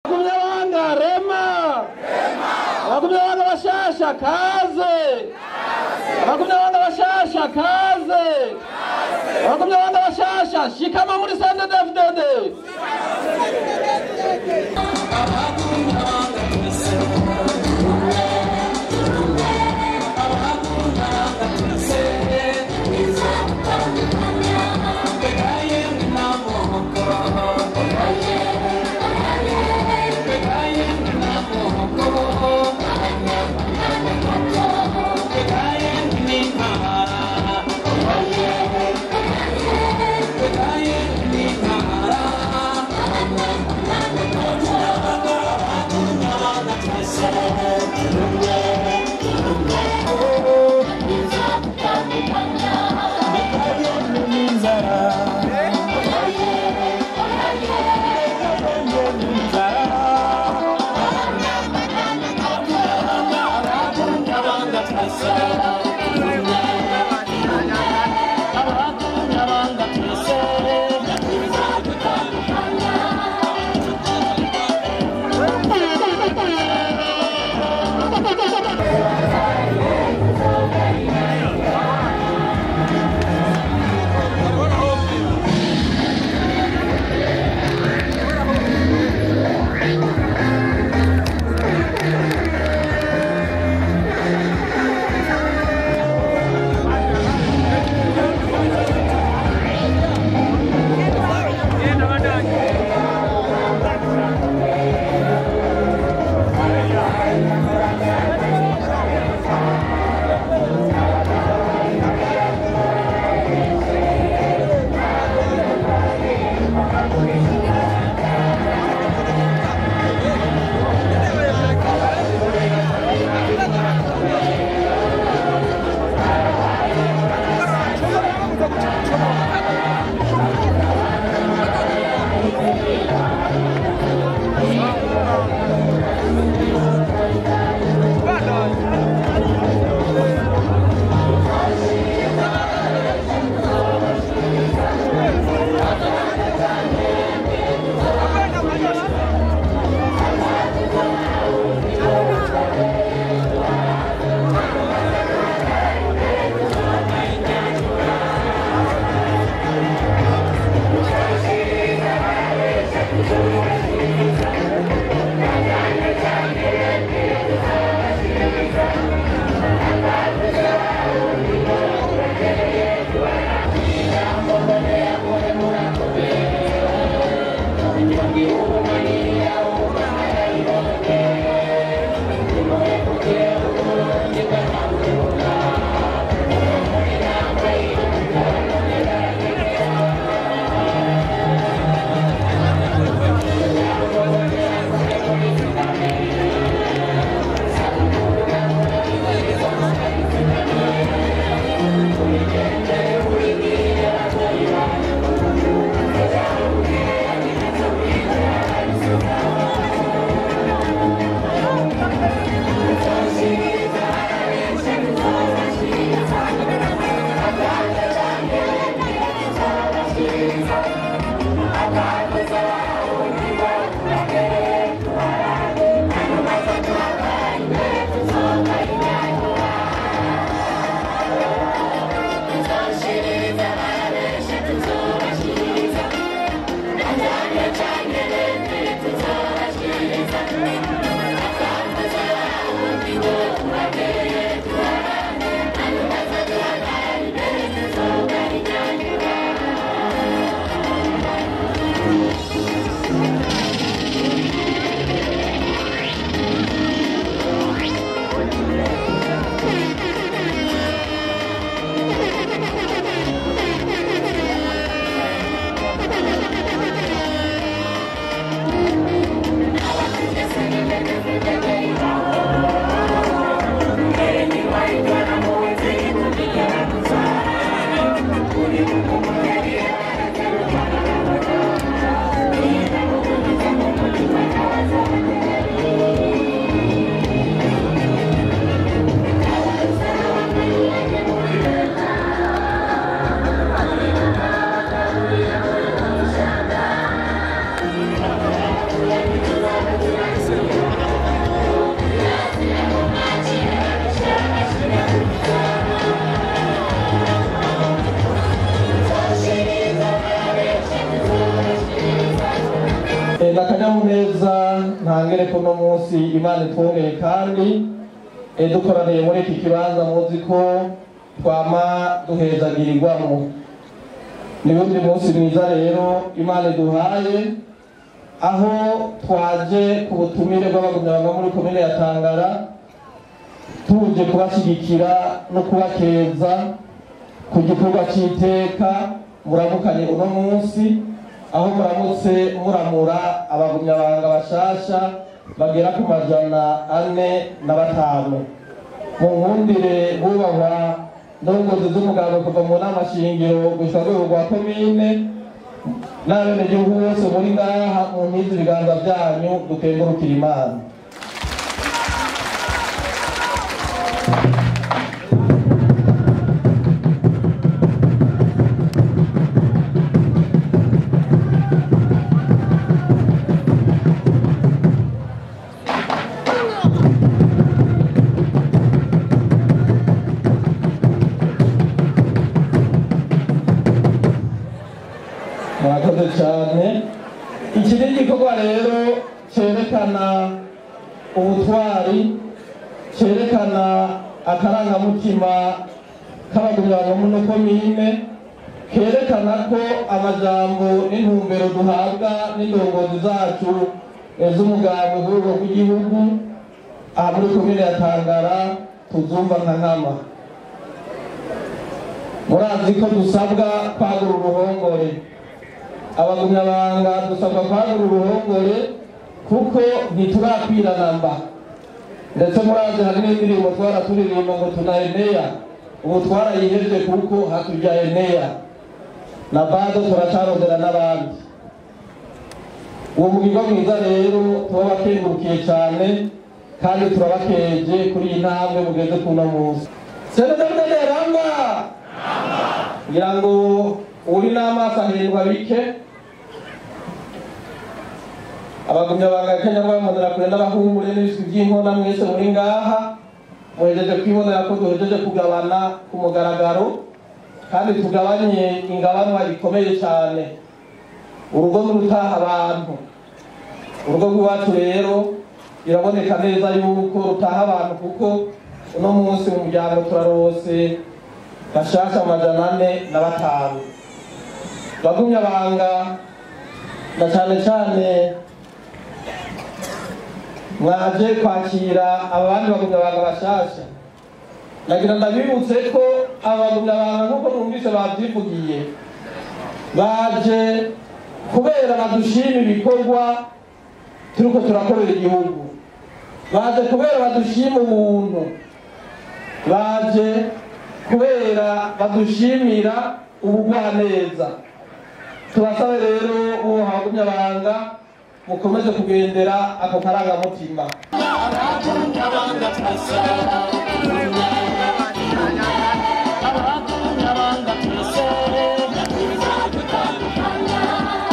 Abagumyabanga rema, abagumyabanga bashasha kaze, abagumyabanga bashasha kaze, abagumyabanga bashasha shikama muri CNDD-FDD. Iteza ntangere kuno munsi Imana itwongeye kandi dukoraniye muri iki kibanza muzi ko twama duhezagirirwamo. Ni wundi munsi mwiza rero Imana iduhaye, aho twaje ku butumire bw'abagumyabanga muri komine ya Tangara, tuje kubashyigikira no kubakeza ku gikorwa cy'iteka muramukanye uno munsi, aho muramutse muramura abagumyabanga bashasha bagera ku 405. Mu nkundire bubahwa ndongozi z'umugabo kuva mu nama shingiro gushika rwego rwa komine n'abenegihugu bose muri ngaha, mu ntizi ibiganza byanyu dukengurukira Imana. Murakoze cyane. Iki ni igikorwa rero cyerekana ubutwari, cyerekana akarangamutima k'abagumyabanga muri komine, kerekana ko amajambo n'intumbero duhabwa n'indongozi zacu z'umugambi w'urwego rw'igihugu aha muri komine ya Tangara tuzumva nka nkama. Murazi ko dusabwa kwagura uruhongore, abagumyabanga dusabwa kwagura uruhongore kuko ntiturakwirana mba. Ndetse murazi hari n'indirimbo twaraturirimba ngo tuna Eneya, ubu twarayihevye kuko hatujya Eneya na bado turacarondera n'abandi. Uwo mugirwa mwiza rero turabakengurukiye cyane kandi turabakeje kuri iyi ntambwe mugeze kuno munsi. Senederde ramba ngira ngo uri n'amaso ahindwa bike. Abagumyabanga Kenya rwamubonera kure n'abahungure n'ibiswi by'inkona mwese muri ngaha muhejeje kwibonera ko duhejeje kugabana ku mugaragaro, kandi tugabanye ingabanwa ikomeye cyane. Urugo n'urutaha abantu, urugo rw'iwacu rero biraboneka neza yuko rutaha abantu, kuko uno munsi mu muryango turarose bashasha 405. Bagumyabanga na cyane cyane mwaje kwakira abandi bagumyabanga bashasha, nagira ndabibutse ko abagumyabanga nk'uko mwumvise babyivugiye baje kubera badushima ibikorwa turiko turakorera igihugu, baje kubera badushima ubuntu, baje kubera badushimira ubugwaneza. Tubasabe rero uwo abagumyabanga mukomeze kugendera ako karangamutima.